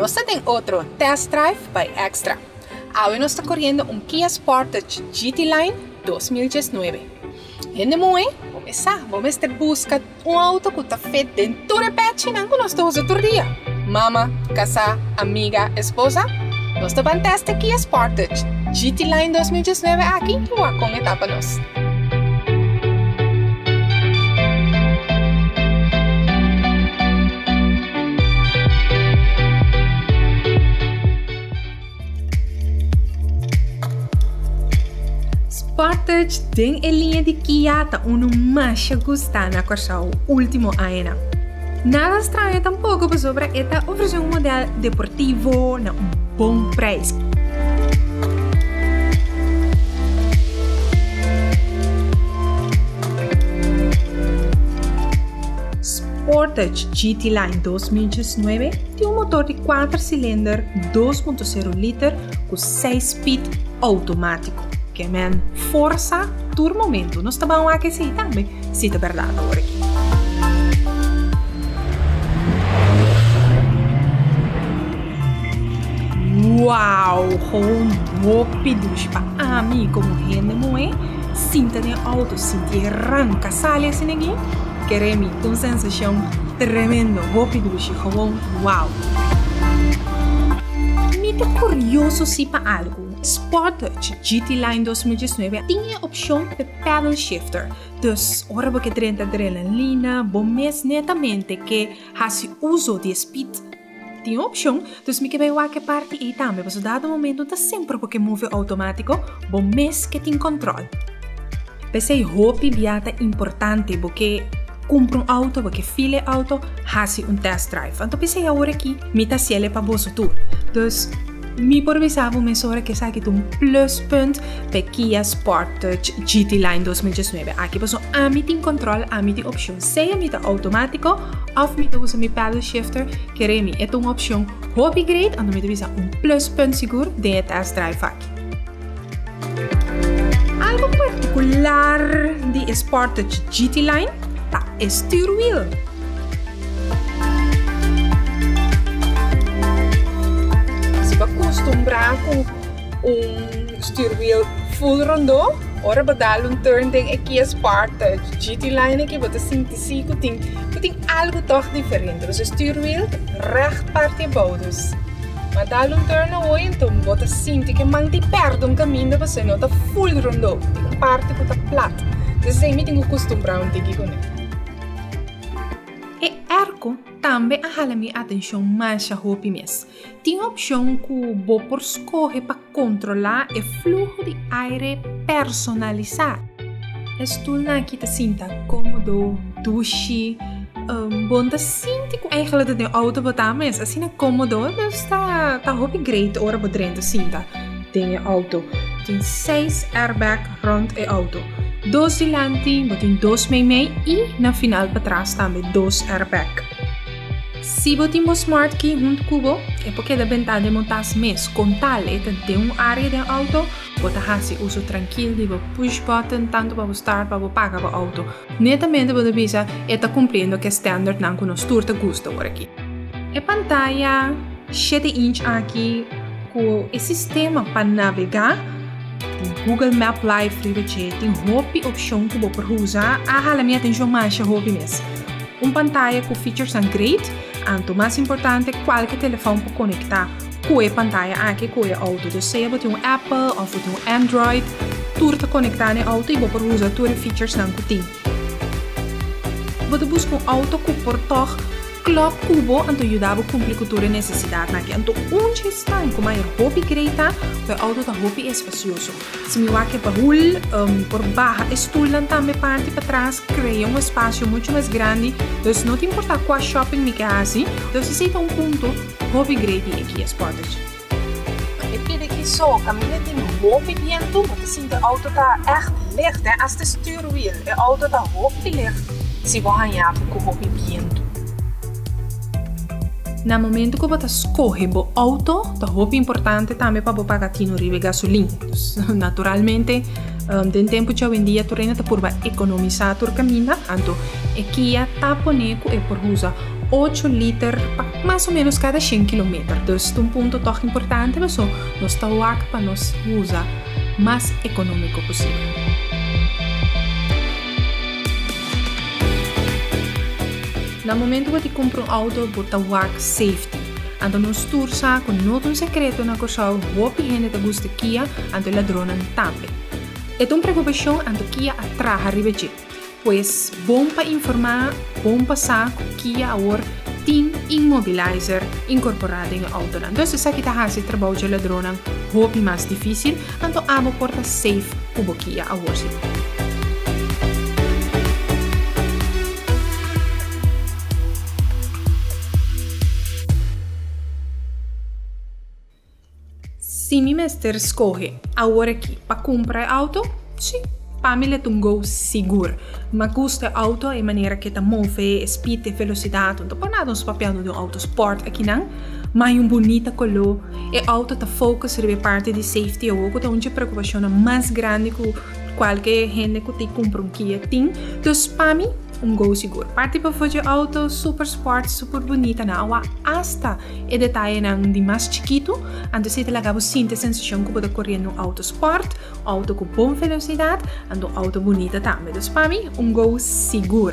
Nos ta den otro Test Drive by Extra. Awe nos ta koriendo un Kia Sportage GT Line 2019. Hende muhé, bo mes sa, bo mester buska un outo ku ta fit den tur e pèchinan ku nos ta usa tur dia. Mama, kasá, amiga, esposa, nos ta ban tèst e Kia Sportage GT Line 2019 aki i wak kon e ta pa nos. Sportage den e liña di Kia ta unu masha gustá na Kòrsou último añanan. Nada straño tampoko pasobra e ta ofresé un modèl deportivo na un bon preis. Sportage GT Line 2019 tin un motor di kuater silinder 2.0 liter ku seis speed outomátiko. Ke men forsa tur momento. Nos ta ban wak esei tambe si ta bèrdat awor aki. Wow! Gewoon hopi dushi pa ami komo hende muhé sinta den outo sinti e ranka sali asina aki. Kere mi, ta un sensashon tremendo, hopi dushi, gewoon wow! Mi ta kurioso si pa algu. Sportage GT Line 2019 tin e opshon p'e paddle shifter. Dus ora bo ke drenta adrenalina, bo mes netamente ke hasi uso di e speed. Tin opshon, dus mi ke bai wak e parti ei tambe, pasobra dado momento no ta semper bo ke move outomátiko, bo mes ke tin kòntròl. P'esei hopi bia ta importante bo ke kumpra un outo, bo ke fila e outo, hasi un test drive. Anto p'esei awor aki mi ta hasiel e pa boso tur. Dus mi por bisa bo mesora ku esaki ta un pluspunt p'e Kia Sportage GT Line 2019 aki, pasobra ami tin kòntròl, ami tin opshon, sea mi ta outomátiko òf mi ta usa mi paddle shifter, kere mi e ta un opshon hopi great, anto mi ta bisa un pluspunt sigur den e test drive aki. Algo partikular di e Sportage GT Line ta e stuurwiel. Si bo a kustumbrá ku un stuurwiel full rondó, ora bo dal un turn den e Kia Sportage GT Line aki bo ta sinti si ku tin ku tin algu tòg diferente. Pasobra e stuurwiel ta règt parti abou, dus ma dal un turn awor enton bo ta sinti ku e man tin pèrdè un kaminda pasobra e no ta full rondó, tin un parti ku ta plat. Entonces esei mi tin ku kustumbrá un tiki kuné. E airco tambe a hala mi atenshon masha hopi mes. Tin opshon ku bo por skohe pa kontrolá e fluho di aire personalisá. E stulnan aki ta sinta kómodo, dushi, bo no ta sinti ku eigenlijk ta den outo bo ta mes, asina kómodo, dus ta ta hopi great ora bo drenta sinta den e outo. Tin seis airbag rònt e outo, dos dilanti, bo tin dos meimei i na final patras tambe dos airbag. Si bo tin bo smart key huntu ku bo, e por keda bentá den bo tas mes. Kon tal e ta den un área den outo, bo ta hasi uso trankil di bo push button tantu pa bo start pa bo paga bo outo. Netamente bo ta bisa e ta kumpliendo ku e standardnan ku nos tur ta gusta awor aki. E pantaya shete inch aki ku e sistema pa nabegá, tin Google Map Live riba dje, tin hopi opshon ku bo por usa, a hala mi atenshon masha hopi mes. Un pantaya ku featuresnan great, anto mas importante kualke telefòn por konektá ku e pantaya aki ku e outo. Dus sea bo tin un Apple òf bo tin un Android, tur ta konektá na e outo i bo por usa tur e featuresnan ku tin. Bo ta buska un outo ku por tòg klòp ku bo anto yuda bo kumpli ku tur e nesesidatnan aki. Anto un dje esnan ku mayor hopi great ta ku e outo ta hopi espasioso. Si mi wak e bahul, mi por baha e stulnan tambe parti patras, krea un espasio muchu mas grandi. Dus no ta importá kua shopping mi ke hasi. Dus esei ta un punto hopi great di e Kia Sportage. E pida ki so kaminda tin hopi bientu, bo ta sinti e outo ta ègt licht, hè, asta e stuurwiel, e outo ta hopi licht si bo haña bo ku hopi bientu. Na momento ku bo ta skohe bo outo, ta hopi importante tambe pa bo paga tinu riba e gasolin. Dus, naturalmente, den tempu djawendia tur hende ta purba ekonomisá tur kaminda. Anto, e Kia ta pone ku e por usa ocho liter pa Mas o menos kada 100 kilometer. Dus un punto toch importante, paso nos ta wak pa nos usa mas ekonómiko posibel. Na momento ku bo kumpra un outo, bo ta wak safety. Anto nos tur sa ku no ta un sekreto na Kòrsou, hopi hende ta gusta Kia, anto ladronnan tambe. E ta un preokupashon, anto Kia a traha riba dje. Pues bon pa informá, bon pa sa ku Kia awor tin immobilizer inkorporá den e outonan. Dus esaki ta hasi trabou dje ladronnan hopi mas difísil, anto abo por ta safe ku bo Kia awor si. Si mi mester skohe awor aki pa kumpra e outo, si, pa mi lo ta un go sigur. Mi gusta e outo, e manera ku e ta move, e speed, e velosidat. No ta por nada nos papiando di un outo sport akinan, ma un bunita koló. E outo ta focus riba e parti di safety awor ku ta un dje preokupashonnan mas grandi ku kualke hende ku tin kumpra un Kia tin. Dus pa mi, un go sigur. Parti pafó dje outo super sport, super bunita na awa asta e detayenan di mas chikitu, anto esei ta laga bo sinti e sensashon ku bo ta koriendo un outo sport, un outo ku bon velosidat, anto un outo bunita tambe. Dus pa mi, un go sigur.